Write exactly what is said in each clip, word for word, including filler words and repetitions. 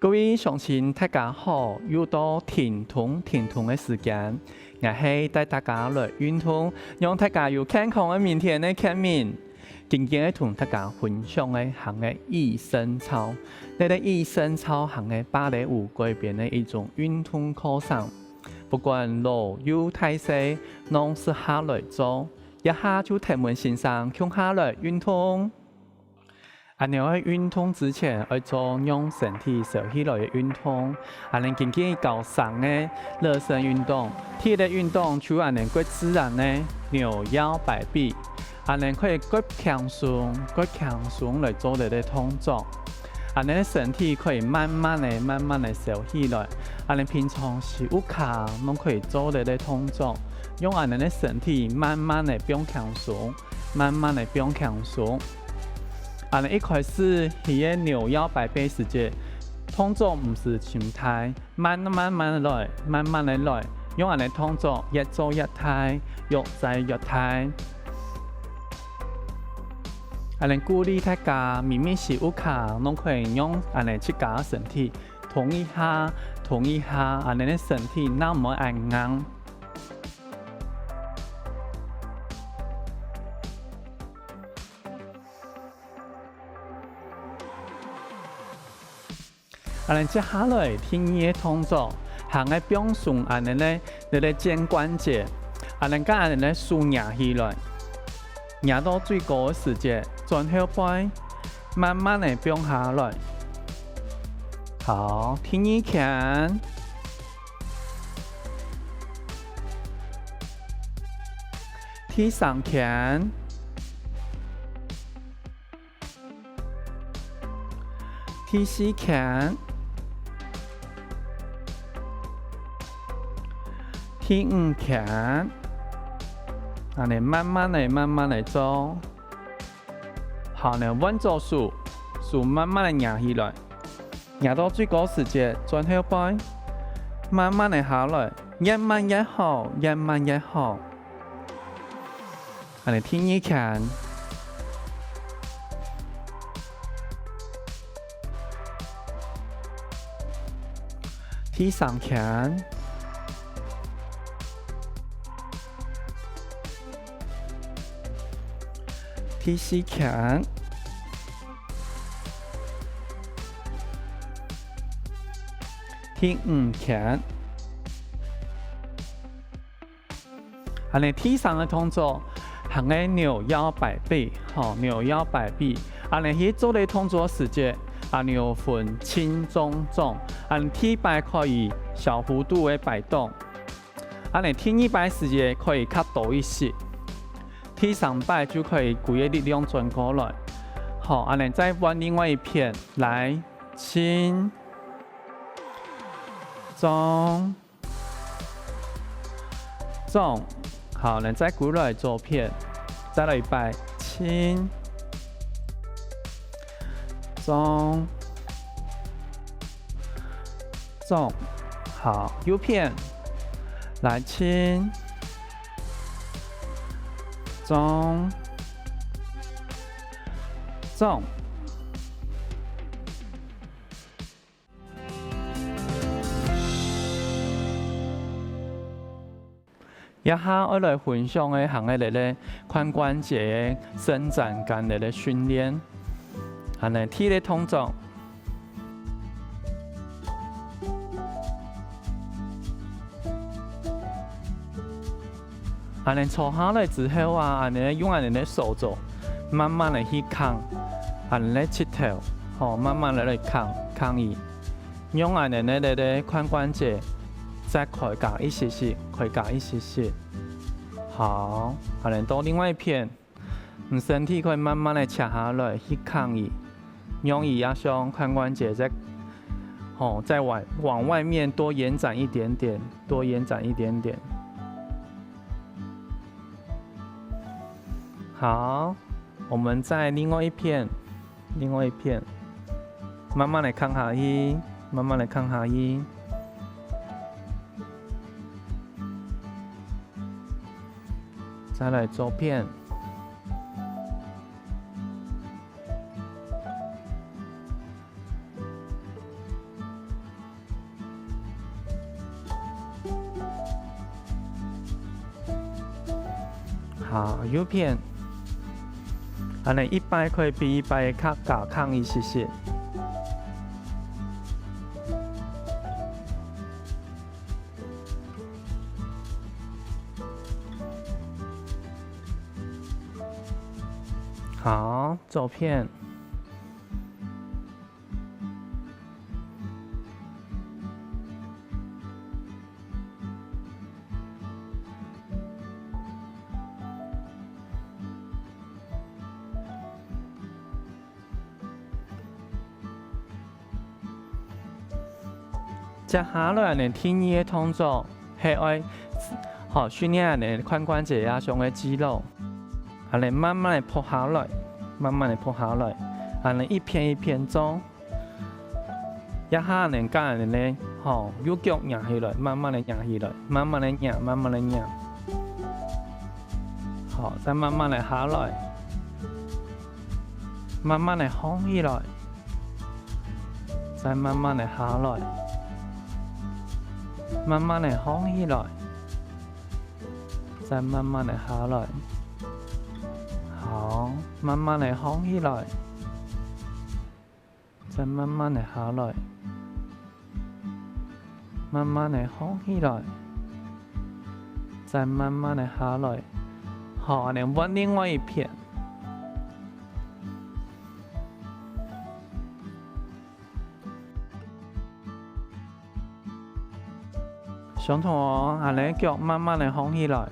各位鄉親，大家好！又到停動停動个時間，𠊎係帶大家來運動，讓大家有健康个明天个健明。今晡日愛同大家分享个行个毓身操，這个毓身操行个芭蕾舞改編个一種運動課程。不管老幼大細，攏適合來做。這下就跈等先生共下來運動。 恁樣愛運動之前，愛做讓身體燒起來个運動。𠊎等今晡日教三个熱身運動，第一个運動就恁樣較自然个扭腰擺臂，恁樣可以較輕鬆、較輕鬆來做這个動作。恁樣身體可以慢慢个、慢慢个燒起來。恁樣平常時屋下攏可以做這个動作，用恁樣个身體慢慢个放輕鬆。 慢慢个放輕鬆。恁樣一開始，佢个扭腰擺臂時節，動作毋使盡大，慢慢慢來，慢慢个來，用恁樣動作越做越大，越做越大。恁樣鼓勵大家，明明係屋下，攏可以用恁樣自家个身體動一下，動一下，恁樣个身體正毋會恁硬。 恁樣接下來第二个動作，行个放鬆恁樣个，這个肩關節，恁樣將恁樣个手擎起來，擎到最高个時節，轉後背，慢慢个放下來。好，第二圈。 第三圈，第四圈，第五圈，恁樣慢慢个、慢慢个做。好，恁樣換做手，手慢慢个擎起來。 擎到最高時節，轉後背，慢慢个下來，越慢越好，越慢越好。恁樣第二圈，第三圈，第四圈。 第五圈。恁樣第三个動作，行个扭腰擺臂，吼，扭腰擺臂。恁樣去做這動作時節，恁樣有分輕重重，恁樣第一擺可以小幅度个擺動。 恁樣第二擺時節可以較多一息，第三擺就可以歸個力量轉過來。好，恁樣再換另外一片，來，輕，重，重。好，恁樣再歸來左片，再來一擺，輕，重， 重。好，右片，來，輕，重，重。 這下愛來分享个行个這个髖關節个伸展跟這个訓練。恁樣第一个動作。恁樣坐下來之後啊，恁樣用恁樣个手肘，慢慢个去䟘，恁樣个膝頭，吼，慢慢个來䟘，䟘佢。 用恁樣个這个髖關節再開合一息息，開合一息息。好，恁樣到另外一片，你身體可以慢慢个斜下來去䟘佢，讓佢也像髖關節再，吼，再往，往外面多延展一點點，多延展一點點。好，我們再另外一片。 另外一片，慢慢个䟘下去，慢慢个䟘下去。再來左片。好，右片。恁呢一擺可以比一擺較加強一息息。好，左片。 接下來呢，第二个動作係愛，好，訓練𠊎等髖關節這項个肌肉。恁呢慢慢个仆下來，慢慢个仆下來，恁呢一片一片做。這下呢，共𠊎等呢，好，右腳擎起來，慢慢个擎起來，慢慢个擎，慢慢个擎。好，再慢慢个下來，慢慢个䟘起來。 再慢慢个下來，慢慢个䟘起來，再慢慢个下來。好，慢慢个䟘起來，再慢慢个下來，慢慢个䟘起來，再慢慢个下來。好，恁呢換另外一片。 相同哦，恁呢腳慢慢个䟘起來，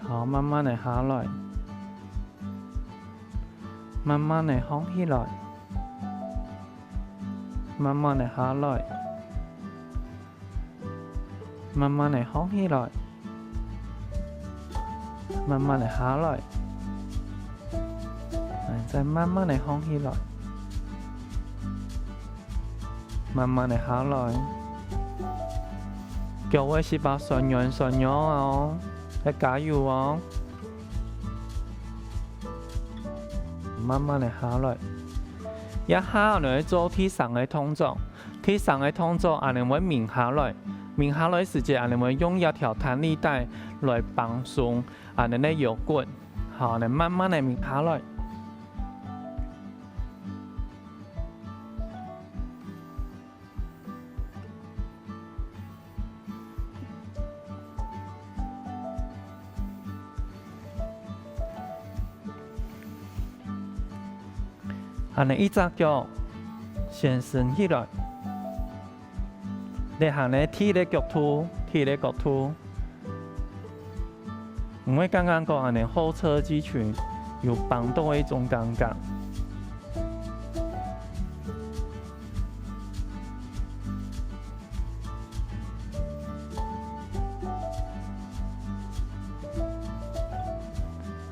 好，慢慢个下來，慢慢个䟘起來，慢慢个下來，慢慢个䟘起來，慢慢个下來，來，再慢慢个䟘起來。 慢慢个下來。腳會使把酸軟酸軟哦，愛加油哦。慢慢个下來。這下𠊎等做第三个動作，第三个動作𠊎等會眠下來，眠下來時節𠊎等會用這條彈力帶來放鬆𠊎等个腰骨，好，𠊎等慢慢个眠下來。 恁呢一隻腳先伸起來，這下呢第一个角度，第一个角度。 你會感覺講恁呢後側肌群有繃著个一種感覺。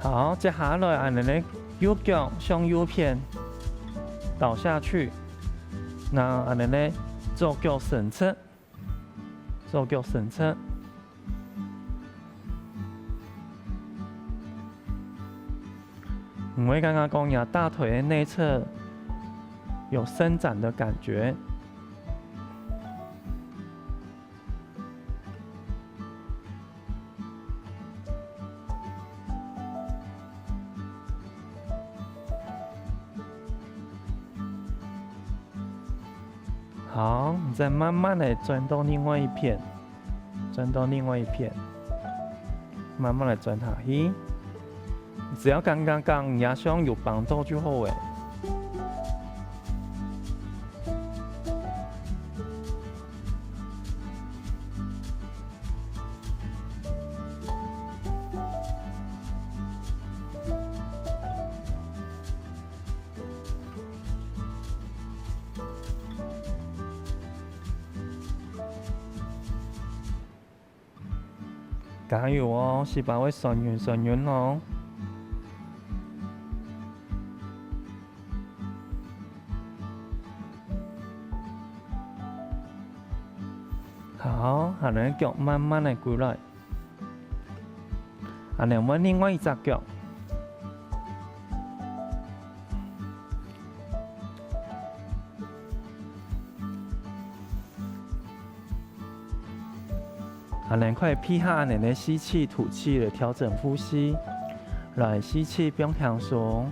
好，接下來恁呢呢，右腳向右片倒下去，那恁呢呢，左腳伸直。 左腳伸直。你會感覺講你大腿个內側有伸展的感覺。 好，你再慢慢个轉到另外一片，轉到另外一片，慢慢个轉下去。只要感覺講你个胸有繃著就好了。 加油哦，細胞會痠軟痠軟哦。好，下來腳慢慢个歸來。 恁呢換另外一隻腳。恁仔可以配合恁仔个吸氣、吐氣來調整呼吸。來，吸氣放輕鬆，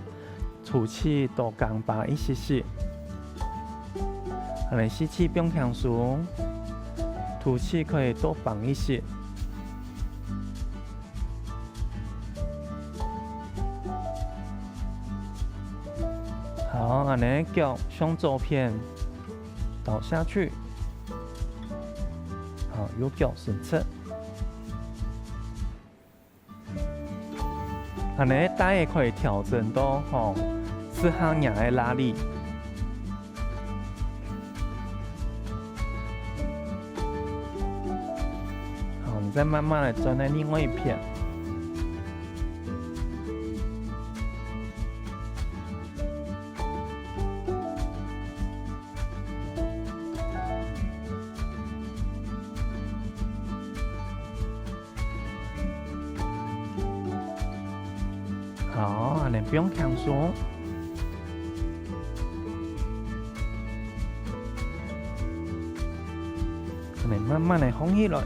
吐氣多降巴一息息。恁仔吸氣放輕鬆，吐氣可以多放一息。 好，恁仔腳向左片倒下去。好，右腳伸直。恁仔帶仔可以調整到，吼，適合若个拉力。 好，你再慢慢地轉到另外一片。好，恁仔放輕鬆。恁仔慢慢地䟘起來。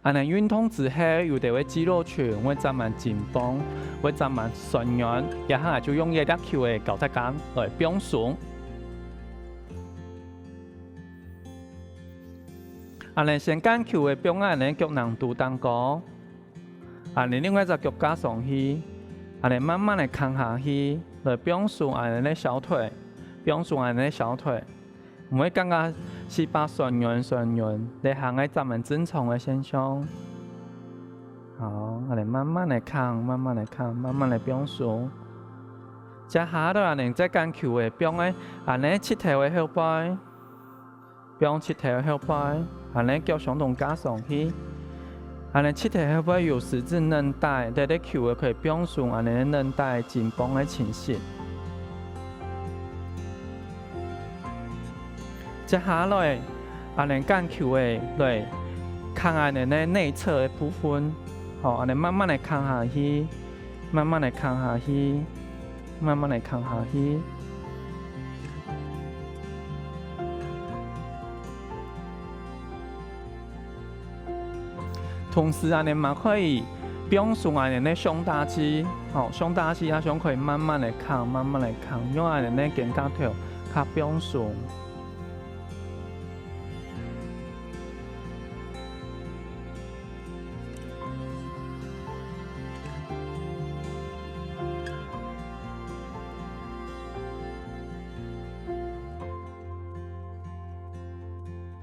恁仔運動之後，有兜个肌肉群會嶄慢緊繃，會嶄慢痠軟，這下就用這粒球仔教大家來放鬆。恁仔先將球仔放在恁仔腳囊肚頂高，恁仔另外一隻腳架上去，恁仔慢慢地囥下去，來放鬆恁仔个小腿，放鬆恁仔个小腿。 毋會感覺四肢痠軟痠軟，這下係嶄慢正常个現象。好，恁仔慢慢地囥，慢慢地囥，慢慢地放鬆。接下來恁仔再將球仔放在恁仔膝頭个後背，放膝頭个後背，恁仔腳相同架上去。 恁仔膝頭後背有十字韌帶，這兜球仔可以放鬆恁仔韌帶緊繃个情緒。接下來，恁仔將球仔來囥恁仔个內側个部分，好，恁仔慢慢地囥下去，慢慢地囥下去。 慢慢地囥下去。同時恁仔嘛可以放鬆恁仔个上大肌，吼，上大肌也想可以慢慢地囥，慢慢地囥，讓恁仔个肩胛頭較放鬆。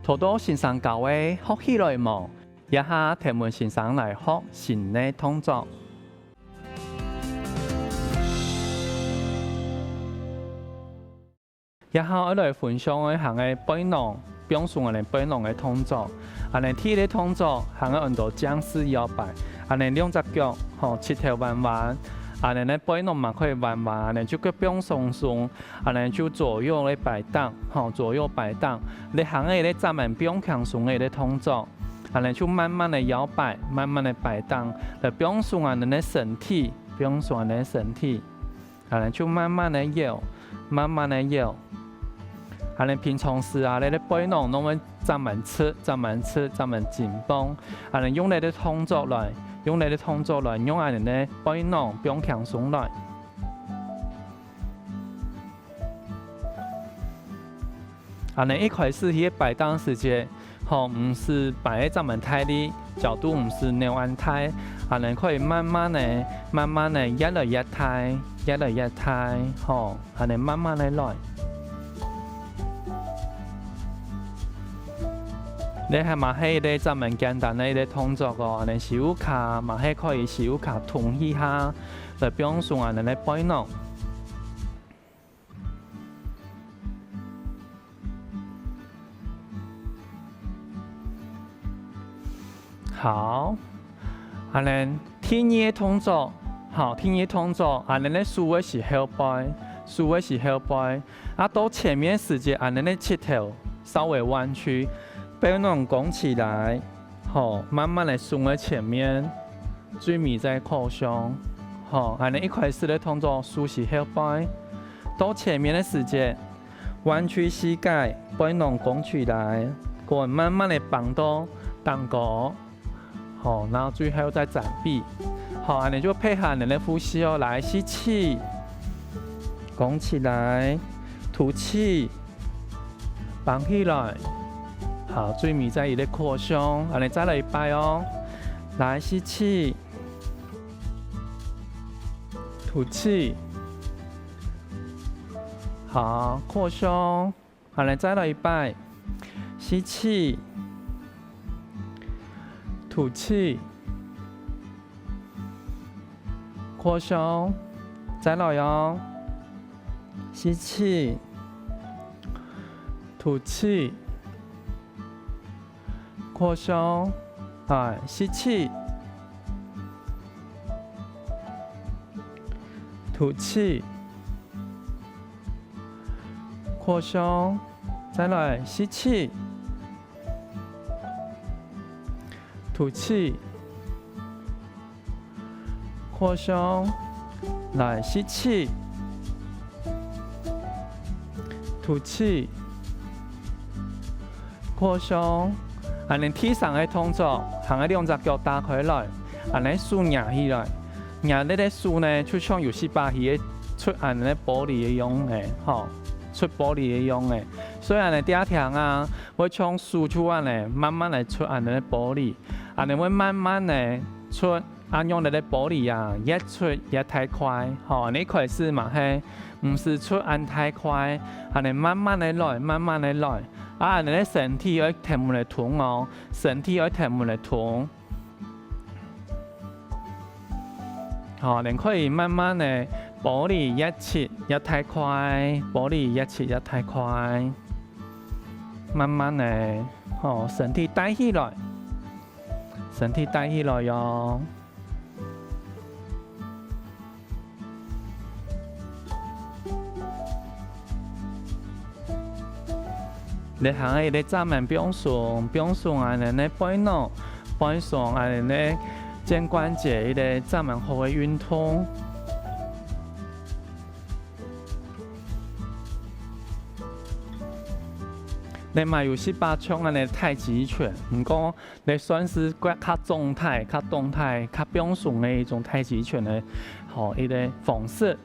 頭到先生教个學起來無？這下𢯭先生來學新个動作。 這下愛來分享个係背囊，放鬆恁仔背囊个動作。恁仔第一个動作，係安到將式搖擺。恁仔兩隻腳，吼，膝頭彎彎，恁仔呢背囊嘛可以彎彎，恁仔就腳放鬆鬆，恁仔就左右个擺動，吼，左右擺動。這係一个嶄慢放輕鬆个一个動作，恁仔就慢慢个搖擺，慢慢个擺動，來放鬆恁仔个身體，放鬆恁仔个身體。 恁仔就慢慢个搖，慢慢个搖。恁仔平常時啊，這个背囊攏會嶄慢直，嶄慢直，嶄慢緊繃。恁仔用這个動作來，用這个動作來，用恁仔个背囊放輕鬆來。恁仔一開始去擺動時節， 吼，毋使擺到嶄慢大力，角度毋使扭恁大，恁仔可以慢慢个、慢慢个越來越大，越來越大，吼，恁仔慢慢个來。這下嘛係一个嶄慢簡單个一个動作哦，恁仔手腳嘛係可以手腳動一下，來放鬆恁仔个背囊。 好，恁仔第二个動作，好，第二个動作，恁仔个手會係後背，手會係後背，啊，到前面時節，恁仔个膝頭稍微彎曲，背囊弓起來，好，慢慢个送到前面。最尾再擴胸。好，恁呢一開始个動作收起後背，到前面个時節，彎曲膝蓋，背囊弓起來，過慢慢个放到頂高。好，然後最後再展臂。好，恁呢就配合恁呢个呼吸哦，來，吸氣，弓起來，吐氣， 放起來。好，最尾再一個擴胸，恁呢再來一擺哦。來，吸氣，吐氣。好，擴胸，恁呢再來一擺。吸氣，吐氣。 擴胸，再來哦。吸氣，吐氣，擴胸，來，吸氣，吐氣，擴胸，再來，吸氣，吐氣， 擴胸，來，吸氣，吐氣，擴胸。恁呢第三個動作，行个兩隻腳打開來，恁呢手擎起來，擎這個手呢，就像有四把起个出恁呢玻璃个樣个，吼，出玻璃个樣个。所以恁呢第一條啊，會像手就恁呢，慢慢來出恁呢玻璃。 恁呢會慢慢个出，恁樣个玻璃啊，越出越大塊，吼，恁呢開始嘛係，毋使出恁大塊，恁呢慢慢个來，慢慢个來，啊，恁呢身體愛跈穩个動哦，身體愛跈穩个動。好，恁呢可以慢慢个玻璃越出越大塊，玻璃越出越大塊，慢慢个，吼，身體帶起來。 身體帶起來喲。這下个一個正面放鬆，放鬆恁呢个背囊，放鬆恁呢个肩關節，一個正面好个運動。這嘛有四把像恁呢太極拳，毋過 這算係較，較動態、較動態、較放鬆个一種太極拳个，吼，一個方式。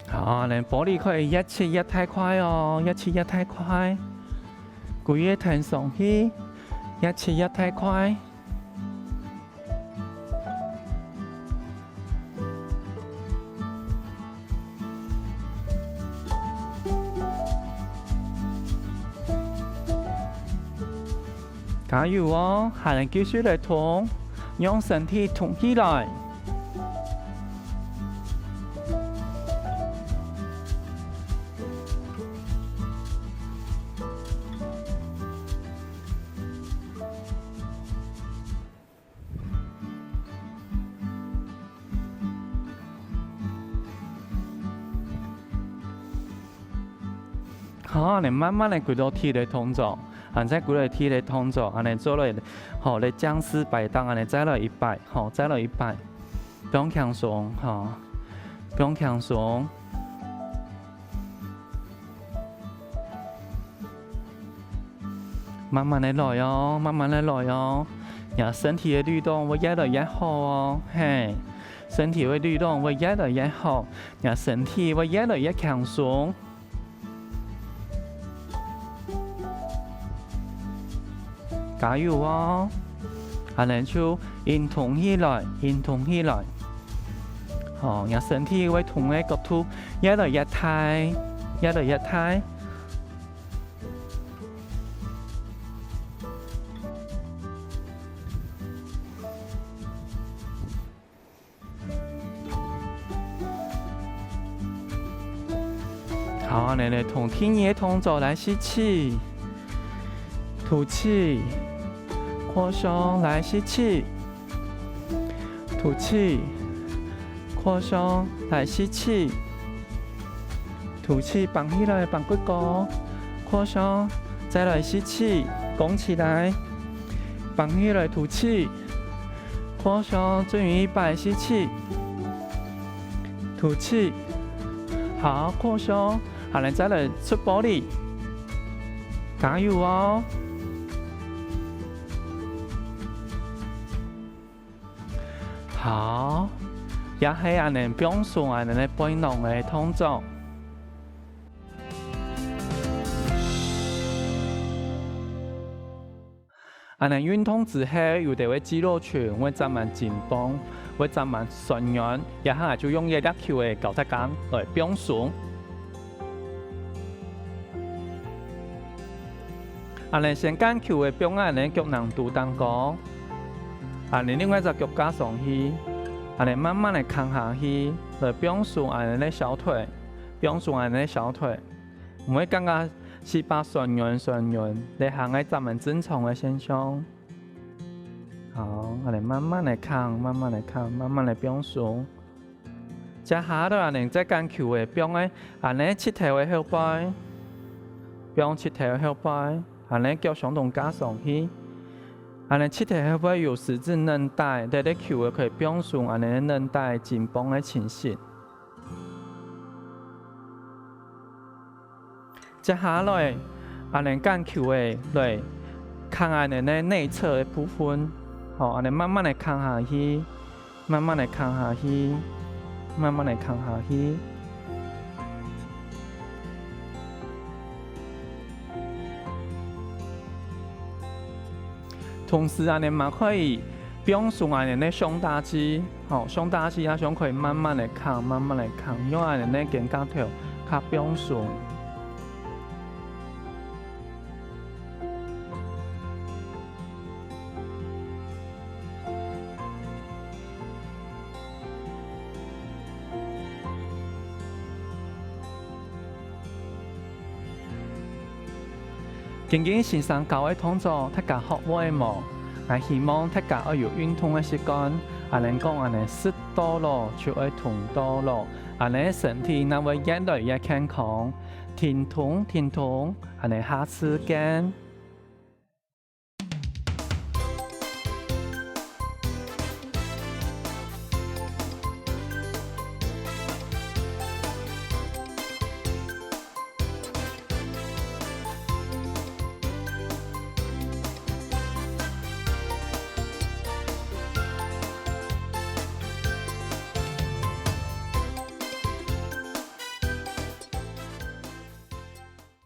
好，恁呢玻璃可以越出越大塊哦，越出越大塊。 歸個跈上去，越出越大塊。加油哦，還能繼續來動，讓身體動起來。 好，恁呢慢慢个歸到第一個動作，恁呢再歸到第一個動作，恁呢做了，好，這僵屍擺盪，恁呢再來一擺，好，再來一擺，放輕鬆，好，放輕鬆。 慢慢个來哦，慢慢个來哦，若身體个律動會越來越好哦，嘿，身體个律動會越來越好，若身體會越來越輕鬆。加油哦！恁呢就運動起來，運動起來。好，若身體會動个角度越來越大，越來越大。 好，恁呢同第二個動作來吸氣，吐氣，擴胸來吸氣，吐氣，擴胸，來吸氣。吐氣，挷起來，挷骨高，擴胸，再來吸氣，弓起來，挷起來，吐氣，擴胸，最尾一擺吸氣，吐氣，好，擴胸，好，來，再來出玻璃，加油哦！ 好，這係𠊎等放鬆𠊎等个背囊个動作。𠊎等運動之後，有兜个肌肉群會增滿緊繃，會增滿痠軟，這下就用這粒球仔教大家來放鬆。 𠊎等先將球仔放在𠊎等个腳囊肚頂高，𠊎等另外一隻腳架上去，𠊎等慢慢仔囥下去，來放鬆𠊎等个小腿，放鬆𠊎等个小腿，毋會感覺四肢痠軟痠軟，這下係正常个現象。好，𠊎等慢慢仔囥，慢慢仔囥，慢慢仔放鬆。 接下來，𠊎等再將球仔放在𠊎等膝頭个後背，放膝頭个後背，𠊎等腳相同架上去。𠊎等膝頭後背有十字韌帶，這兜球仔可以放鬆𠊎等个韌帶、緊繃个情形。 接下來，𠊎等將球仔來囥𠊎等个內側个部分，好，恁仔慢慢仔囥下去，慢慢仔囥下去，慢慢仔囥下去。同時，𠊎等嘛可以放鬆𠊎等个上大肌。 好，上大肌啊，上可以慢慢仔囥，慢慢仔囥，讓𠊎等个肩胛頭較放鬆。 今日先生教个動作，大家學會無？𠊎希望大家愛有運動个習慣，𠊎等講𠊎等食到老就愛動到老，𠊎等个身體正會越來越健康。停動，停動，𠊎等下次見。